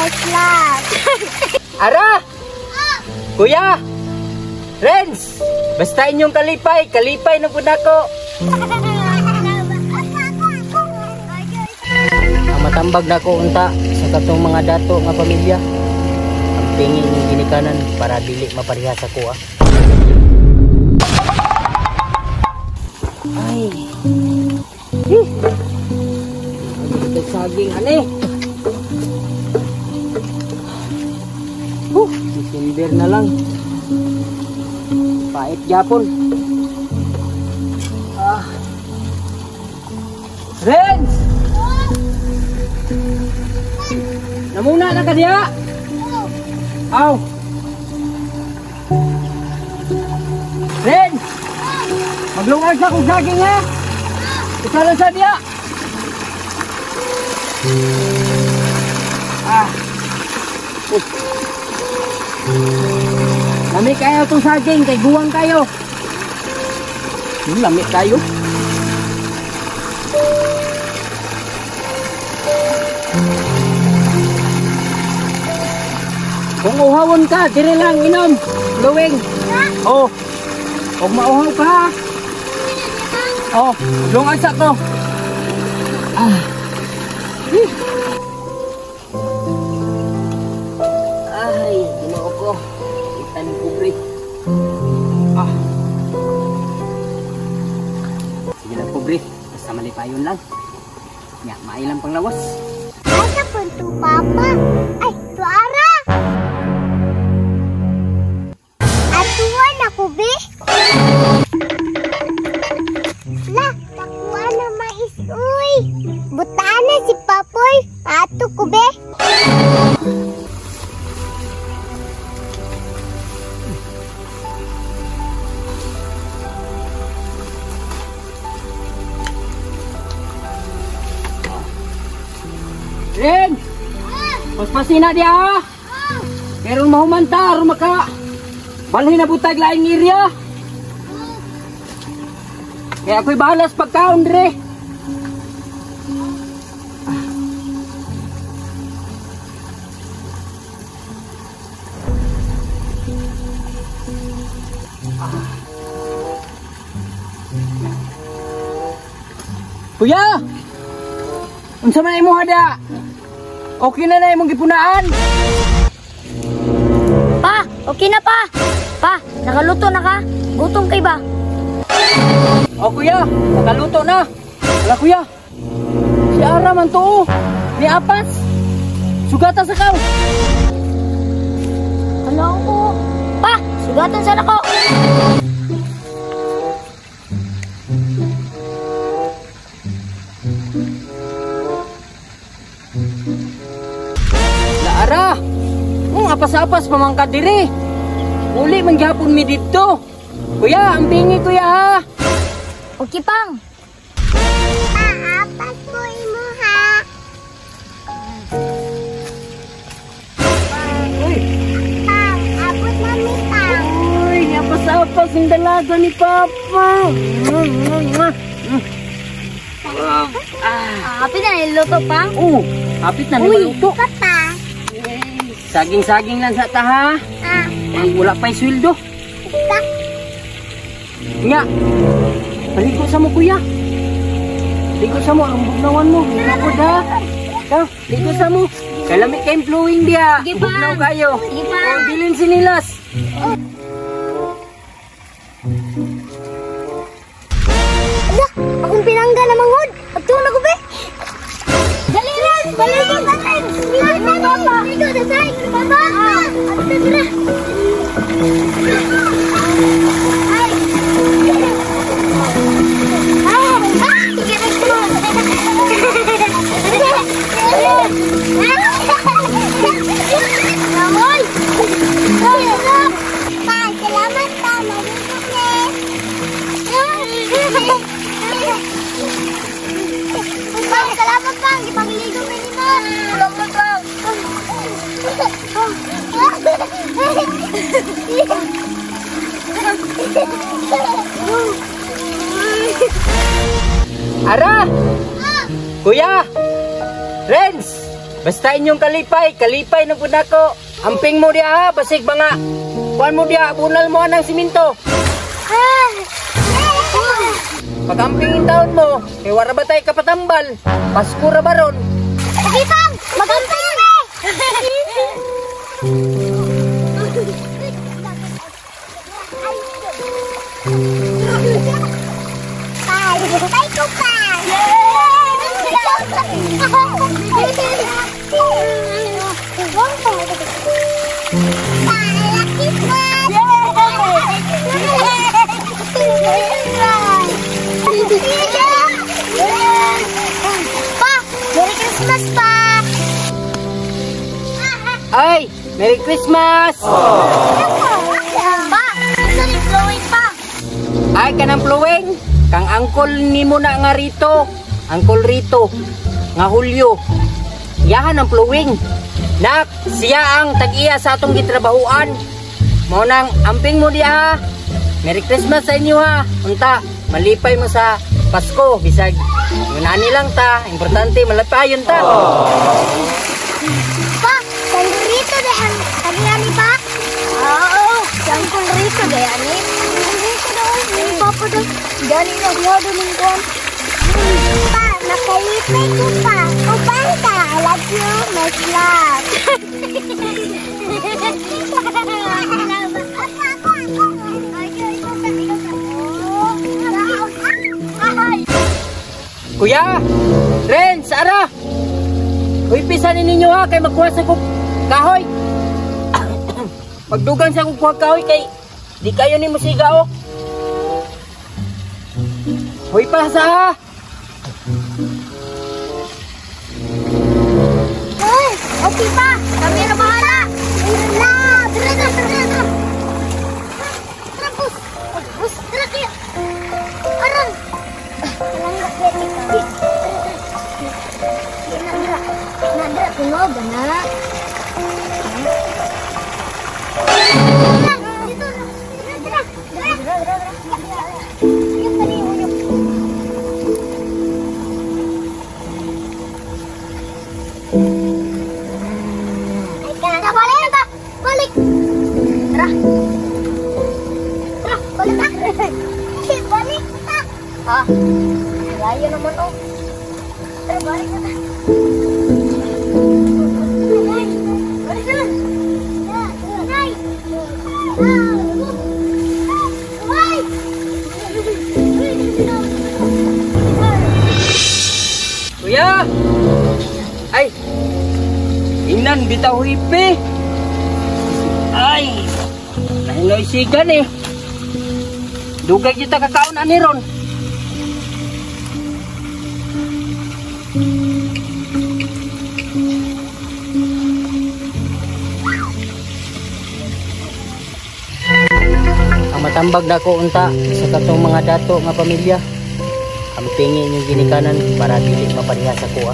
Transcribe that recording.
Yes, love. Ara! Kuya! Renz! Basta inyong kalipay, kalipay na pud ako. Ang matambag na ko unta sa katong mga dato nga pamilya. Ang tingi ning ginikanan para dili mapareha sa kuha. Ay. Eh. Ang saging ani. December na lang. Pait gyapon. Ah. Renz! Namuna na ka diha? Aw. Renz! Maglungag sa kong saging ha? Isa lang sa diha. Ah. Lami kayo itong saging, kay guwang kayo. Lami kayo. Kung uhawon ka, dire lang, inom. Luwing. Oh. Huwag mauhaw ka ha. Oh, lungan sa to. Ah. Ay, ginoo ko. Itan pobre. Ah. Sige lang pobre, basta malipayon lang. Nya, mailang panglawas. Asa po to, Papa? Ay, tuara. Atuan ako, be. La, takuan na mais, uy. Butaan na si Papoy. Ato ko, be. Ren! Paspasina diya, ha? Pero mahumanta, aron maka balhin na butag laing area. Kaya ako'y bahala sa pagkaon dire. Kuya! Unsa man imong hada? Okay na na imong gipunaan? Pa, okay na pa. Pa, nakaluto na ka? Gutom kay ba? O kuya, nakaluto na. Wala kuya. Si Ara man to oh. Ni Apas. Sugatan sa kaw. Hala ko. Pa, sugatan sa nako. Laara. Apas-apas pamangka diri. Uli man gyapon mi didto. Kuya, ang pingi kuya ha. Okay pang. Paapas ko imo ha. Uy. Pang, abot na mi pang. Uy, apas-apas ang dalaga ni Papa. Hapit na niluto pang. Oo, hapit na niluto. Papa. Saging-saging lang sa taha. Ah. Ay, wala pa'y sweldo. Nga, paligo sa mo kuya. Ligo sa mo, ang bugnawan mo. Bugnaw ha. Ikaw, ligo sa mo. Kalamit kayong flowing diya. Bugnaw kayo. Sige pa. O, bilin sinilas. Ala, akong pinangga na manghod. Pagtuon ako be. Dali lang, dali lang. Papa, ligo na say. Papa, ato dira. Ay. Salamat pa, marunong eh. Pang, salamat pang, ipangligo mo nimo. Salamat pang. Ara! Kuya! Renz! Basta inyong kalipay, kalipay na pud nako. Amping mo diha ha, basig ba nga. Kuan mo diha, bunal mo anang siminto. Pag-amping taon mo, kay wara ba tayo kapatambal? Pasko ra ba ron? Sige, Pang! Magamping me! Tay ko pa! Pa! Merry Christmas pa! Ay, Merry Christmas! Pa! Gusto ni flowing pa! Ay, kanang flowing. Kang angkol nimo na nga rito. Angkol rito. Nga Hulyo. Yahan ang flowing. Nak, siya ang tag-iya sa atong gitrabahuan. Mao nang amping mo diha. Merry Christmas sa inyo ha. Unta, malipay mo sa Pasko. Bisag, yunani lang ta. Importante, malapayon ta. Pa! Kang rito dahan. Tag-iya ni pa? Oo! Kang rito dahan ni. Rito daw. Papa daw. Gani na diha doon ng kuwan. Pa, makalipay ko pa. Uban ka. I love you. My love. Kuya! Ren, Sara! Uy, pisanin ninyo ha, kay magkuha sa kong kahoy. Magdugang sa kong kuha kahoy kay di kayo ni musiga oh. Hoy pa sa ha! Uy, okay pa. Kami na bahala. La, tara, tara, tara, tara. Tara, bus. Bus, tara kaya. Aron. Walang gati ka. Tara, tara. Nandra, kuno ba na? Dito, tara, tara. Tara, tara, tara. Yung tani, yung. Balik ta! Balik! Tara! Tara! Balik ta! Balik ta! Ha? Layo naman oh. Tara, balik na ta. Balik na! Nay! Ay! Kuya! Ay! Inan, bitaw hipi! Ay! Nahinoisigan eh! Dugay kita kakaon ani ron! Ang matambag na ko unta sa katong mga dato nga pamilya. Ang pingin yung ginikanan para dili mapareha sa kuha.